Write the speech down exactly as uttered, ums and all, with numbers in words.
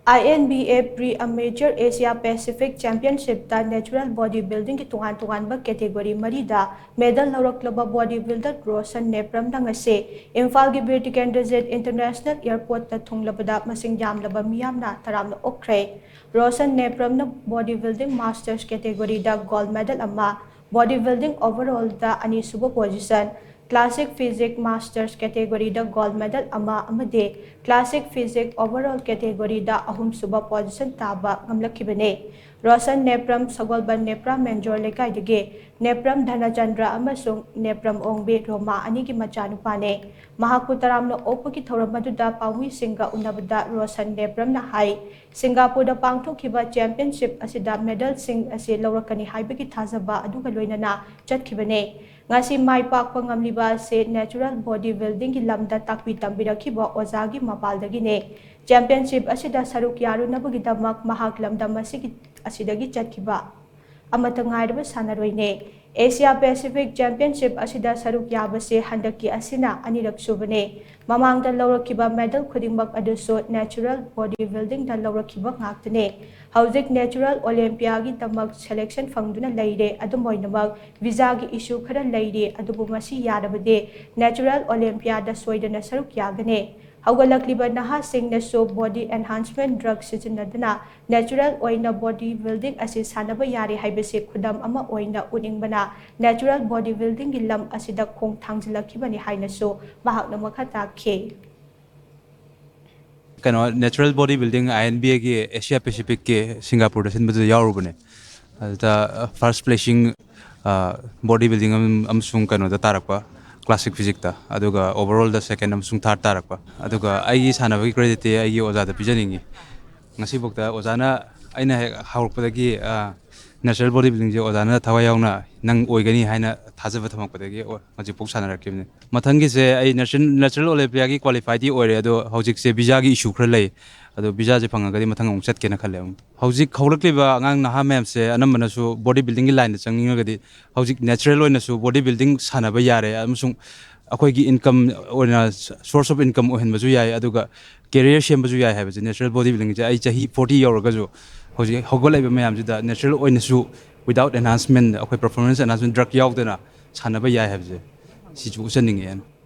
I N B A Pre-Amateur Asia Pacific Championship ꯇ natural body building ꯒꯤ ꯇꯣꯉꯥꯟ ꯇꯣꯉꯥꯟꯕ category ꯃꯔꯤꯗ medal ꯂꯧꯔꯛꯂꯕ body builder ꯔꯣꯁꯟ ꯅꯦꯄ꯭ꯔꯝꯅ ꯉꯁꯤ ꯏꯝꯐꯥꯜꯒꯤ ꯕꯤꯔ ꯇꯤꯀꯦꯟꯗ꯭ꯔꯖꯤꯠ International Airport ꯇ ꯊꯨꯡꯂꯕꯗ ꯃꯁꯤꯡ ꯌꯥꯝꯂꯕ ꯃꯤꯌꯥꯝꯅ ꯇꯔꯥꯝꯅ ꯑꯣꯛꯈ꯭ꯔꯦ꯫ Roshan ꯅꯦꯄ꯭ꯔꯝꯅ body building masters category ꯗ gold medal ꯑꯃ, body building overall ꯗ ꯑꯅꯤꯁꯨꯕ position, classic physique masters category ꯗ gold medal ꯑꯃ ꯑꯃꯗꯤ classic physique overall category ꯗ ꯑꯍꯨꯝꯁꯨꯕ position ꯇꯥꯕ ꯉꯝꯂꯛꯈꯤꯕꯅꯤ꯫ ꯔꯣꯁꯟ ꯅꯦꯄ꯭ꯔꯝ ꯁꯒꯣꯜꯕꯟ ꯅꯦꯄ꯭ꯔꯥ ꯃꯦꯟꯖꯣꯔ ꯂꯩꯀꯥꯏꯗꯒꯤ ꯅꯦꯄ꯭ꯔꯝ ꯙꯅꯆꯟꯗ꯭ꯔ ꯑꯃꯁꯨꯡ ꯅꯦꯄ꯭ꯔꯝ ꯑꯣꯡꯕꯤ ꯔꯣꯃꯥ ꯑꯅꯤꯒꯤ ꯃꯆꯥꯅꯨꯄꯥꯅꯤ꯫ ꯃꯍꯥꯛꯄꯨ ꯇꯔꯥꯝꯅ ꯑꯣꯛꯄꯒꯤ ꯊꯧꯔꯝ ꯑꯗꯨꯗ ꯄꯥꯎꯃꯤꯁꯤꯡꯒ ꯎꯅꯕꯗ ꯔꯣꯁꯟ ꯅꯦꯄ꯭ꯔꯝꯅ ꯍꯥꯏ, ꯁꯤꯡꯒꯥꯄꯨꯔꯗ ꯄꯥꯡꯊꯣꯛꯈꯤꯕ championship ꯑꯁꯤꯗ medalꯁꯤꯡ ꯑꯁꯤ ꯂꯧꯔꯛꯀꯅꯤ ꯍꯥꯏꯕꯒꯤ ꯊꯥꯖꯕ ꯑꯗꯨꯒ ꯂꯣꯏꯅꯅ ꯆꯠꯈꯤꯕꯅꯤ꯫ ꯉꯁꯤ ꯃꯥꯏ ꯄꯥꯛꯄ ꯉꯝꯂꯤꯕ ꯑꯁꯤ natural body buildingꯒꯤ ꯂꯝꯗ ꯇꯥꯛꯄꯤ ꯇꯝꯕꯤꯔꯛꯈꯤꯕ ꯑꯣꯖꯥꯒꯤ ꯃꯄꯥꯜꯗꯒꯤꯅꯤ꯫ Championship ꯑꯁꯤꯗ ꯁꯔꯨꯛ ꯌꯥꯔꯨꯅꯕꯒꯤꯗꯃꯛ ꯃꯍꯥꯛ ꯂꯝꯗꯝ ꯑꯁꯤꯒꯤ, ꯑꯁꯤꯗꯒꯤ ꯆꯠꯈꯤꯕ ꯑꯃꯠꯇ ꯉꯥꯏꯔꯕ ꯁꯥꯟꯅꯔꯣꯏꯅꯤ꯫ Asia Pacific Championship ꯑꯁꯤꯗ ꯁꯔꯨꯛ ꯌꯥꯕꯁꯤ ꯍꯟꯗꯛꯀꯤ ꯑꯁꯤꯅ ꯑꯅꯤꯔꯛ ꯁꯨꯕꯅꯤ꯫ ꯃꯃꯥꯡꯗ ꯂꯧꯔꯛꯈꯤꯕ medal ꯈꯨꯗꯤꯡꯃꯛ ꯑꯗꯨꯁꯨ natural body buildingꯗ ꯂꯧꯔꯛꯈꯤꯕ ꯉꯥꯛꯇꯅꯤ꯫ ꯍꯧꯖꯤꯛ natural Olympiaꯒꯤꯗꯃꯛ selection ꯐꯪꯗꯨꯅ ꯂꯩꯔꯦ꯫ ꯑꯗꯨꯝ ꯑꯣꯏꯅꯃꯛ visaꯒꯤ issue ꯈꯔ ꯂꯩꯔꯤ, ꯑꯗꯨꯕꯨ ꯃꯁꯤ ꯌꯥꯔꯕꯗꯤ natural Olympiaꯗ ꯁꯣꯏꯗꯅ ꯁꯔꯨꯛ ꯌꯥꯒꯅꯤ꯫ ꯍꯧꯒꯠꯂꯛꯂꯤꯕ ꯅꯍꯥꯁꯤꯡꯅꯁꯨ body enhancement drug ꯁꯤꯖꯤꯟꯅꯗꯨꯅ natural ꯑꯣꯏꯅ body building ꯑꯁꯤ ꯁꯥꯟꯅꯕ ꯌꯥꯔꯦ ꯍꯥꯏꯕꯁꯤ ꯈꯨꯗꯝ ꯑꯃ ꯑꯣꯏꯅ ꯎꯠꯅꯤꯡꯕꯅ natural body buildingꯒꯤ ꯂꯝ ꯑꯁꯤꯗ ꯈꯣꯡ ꯊꯥꯡꯖꯤꯜꯂꯛꯈꯤꯕꯅꯤ ꯍꯥꯏꯅꯁꯨ ꯃꯍꯥꯛꯅ ꯃꯈꯥ ꯇꯥꯈꯤ꯫ ꯀꯩꯅꯣ, natural body building I N B Aꯒꯤ Asia Pacificꯀꯤ ꯁꯤꯡꯒꯥꯄꯨꯔꯗ ꯁꯤꯟꯕꯗꯨꯗ ꯌꯥꯎꯔꯨꯕꯅꯦ꯫ ꯑꯗꯨꯗ first placing body building ꯑꯃꯁꯨꯡ ꯀꯩꯅꯣꯗ ꯇꯥꯔꯛꯄ, classic physiqueꯇ, ꯑꯗꯨꯒ overallꯗ second ꯑꯃꯁꯨꯡ third ꯇꯥꯔꯛꯄ꯫ ꯑꯗꯨꯒ ꯑꯩꯒꯤ ꯁꯥꯟꯅꯕꯒꯤ creditꯇꯤ ꯑꯩꯒꯤ ꯑꯣꯖꯥꯗ ꯄꯤꯖꯅꯤꯡꯉꯤ꯫ ꯉꯁꯤꯐꯥꯎꯗ ꯑꯣꯖꯥꯅ, ꯑꯩꯅ ꯍꯦꯛ ꯍꯧꯔꯛꯄꯗꯒꯤ natural body buildingꯁꯦ ꯑꯣꯖꯥꯅ ꯊꯋꯥꯏ ꯌꯥꯎꯅ ꯅꯪ ꯑꯣꯏꯒꯅꯤ ꯍꯥꯏꯅ ꯊꯥꯖꯕ ꯊꯝꯃꯛꯄꯗꯒꯤ ꯍꯧꯖꯤꯛꯐꯥꯎ ꯁꯥꯟꯅꯔꯛꯈꯤꯕꯅꯤ꯫ ꯃꯊꯪꯒꯤꯁꯦ ꯑꯩ natural Olympiaꯒꯤ qualifyꯗꯤ ꯑꯣꯏꯔꯦ, ꯑꯗꯣ ꯍꯧꯖꯤꯛꯁꯦ visaꯒꯤ issue ꯈꯔ ꯂꯩ꯫ ꯑꯗꯣ visaꯁꯦ ꯐꯪꯉꯒꯗꯤ ꯃꯊꯪ ꯑꯃꯨꯛ ꯆꯠꯀꯦꯅ ꯈꯜꯂꯦ꯫ ꯑꯃꯨꯛ ꯍꯧꯖꯤꯛ ꯍꯧꯔꯛꯂꯤꯕ ꯑꯉꯥꯡ ꯅꯍꯥ ꯃꯌꯥꯝꯁꯦ ꯑꯅꯝꯕꯅꯁꯨ body buildingꯒꯤ lineꯗ ꯆꯪꯅꯤꯡꯉꯒꯗꯤ ꯍꯧꯖꯤꯛ natural ꯑꯣꯏꯅꯁꯨ body building ꯁꯥꯟꯅꯕ ꯌꯥꯔꯦ, ꯑꯃꯁꯨꯡ ꯑꯩꯈꯣꯏꯒꯤ income ꯑꯣꯏꯅ, source of income ꯑꯣꯏꯍꯟꯕꯁꯨ ꯌꯥꯏ, ꯑꯗꯨꯒ career ꯁꯦꯝꯕꯁꯨ ꯌꯥꯏ ꯍꯥꯏꯕꯁꯦ natural body buildingꯁꯦ꯫ ꯑꯩ ꯆꯍꯤ forty ꯌꯧꯔꯒꯁꯨ ꯍꯧꯖꯤꯛ ꯍꯧꯒꯠꯂꯛꯏꯕ ꯃꯌꯥꯝꯁꯤꯗ natural ꯑꯣꯏꯅꯁꯨ without enhancement, ꯑꯩꯈꯣꯏ performance enhancement drug ꯌꯥꯎꯗꯅ ꯁꯥꯟꯅꯕ ꯌꯥꯏ ꯍꯥꯏꯕꯁꯦ ꯁꯤꯁꯨ ꯎꯠꯆꯅꯤꯡꯉꯦ꯫